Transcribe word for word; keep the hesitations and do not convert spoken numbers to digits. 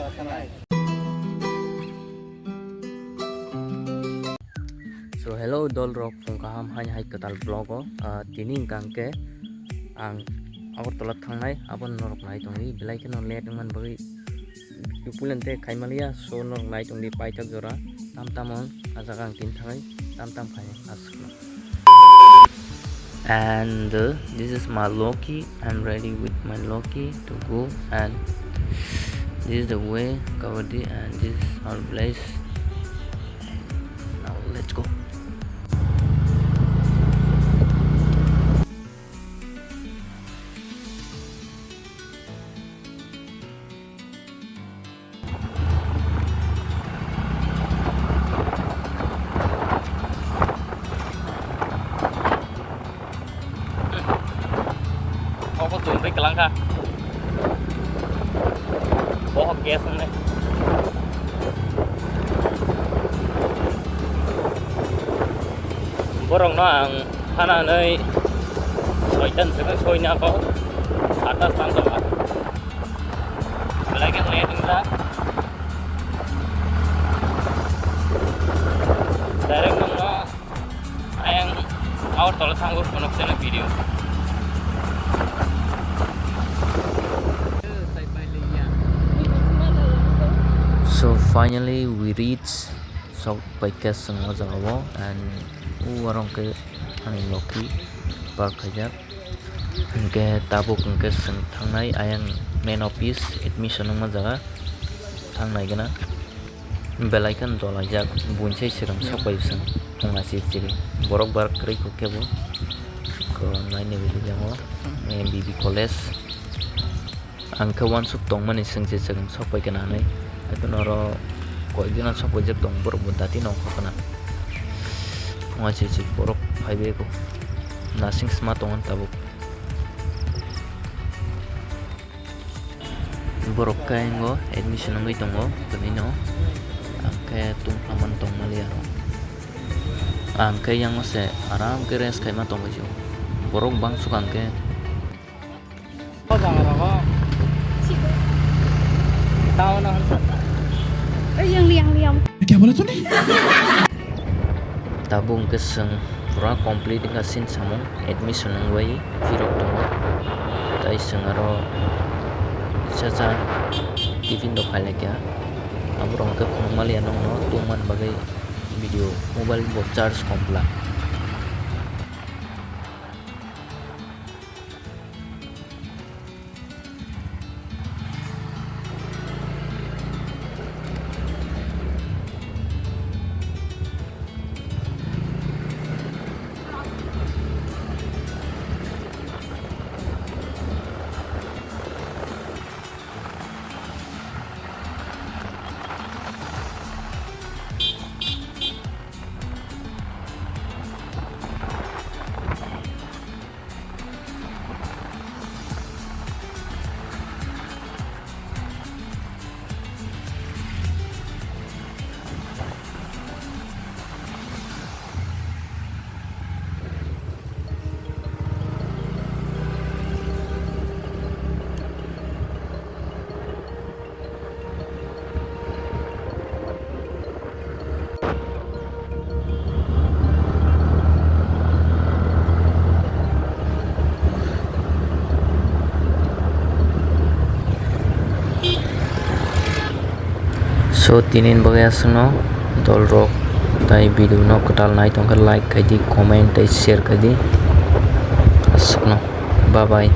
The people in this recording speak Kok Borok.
So hello dol rok, phung kaham haini hai kwtal vlog o. Ah, tini hwnkha hwnkhe ang Agartala thangnai, abo norok nai tongdi, belai kheno late wngmani bagwi video puila tei khaimaliya, so norok nai tongdi paithak jora, tam tamo ah jaga ang tini thangwi tam tam khai aswkno. And uh, this is my Loki. I'm ready with my Loki to go, and this is the way, Kavadi, and this is our place. Now let's go. Obo twi bai kwlang kha. Bohok gas wngnai. Borokno ang phananwi soitan swkang soina kok. Atas tang tongma. Belai khe late wngjak. Direct nokno ayang Agartala thango phunuk seno video. So finally we reach, sok paikha chwng o jaga o, and o aro hwnkhe ani Loki park khaijak. Hwnkhe tabuk hwnkhe chwng thangnai ayang main office admission wngma jaga thangnai gana. Belai kheno dolaijak, buini sai swkang sok pai chwng wngma chiri chiri. Borok bar kwrwi kho kebo. Ko naini bagwi yango, eh, B B college. Ang khe uansuk tongmani chwng se chwng sok pai khna hinwi. Haikhe oro koikjona sok paijak tongo, borok bo dati nongkha khna. Wngya se se borok phaibai kho. Nasing sma tongo tabuk. Borok khe ingo admission wngwi tongo, tini no. Ang khe tungphla man tongmani aro. Ang khe yango se aram khe rest khaima tongwi sio. Borok bang sukang khe. O jaga rogo. Tao no hansa ta. Ei, yang liang liang. Kya bola tune? Tabuk hwnkhe chwng pura complete wngkha chini samung, admission wngwi phirok tongo. Tai chwng aro kisa cha tiffin rok khailai kha. Aborok hwnkhe phunukmaliya nokno tungmani bagwi video mobile bo charge kom pla. So, tini ni bagwi aswkno dol rok tai video no kwtal nai tongkha, like khai di, comment tei share khai di. Aswkno. Bye bye.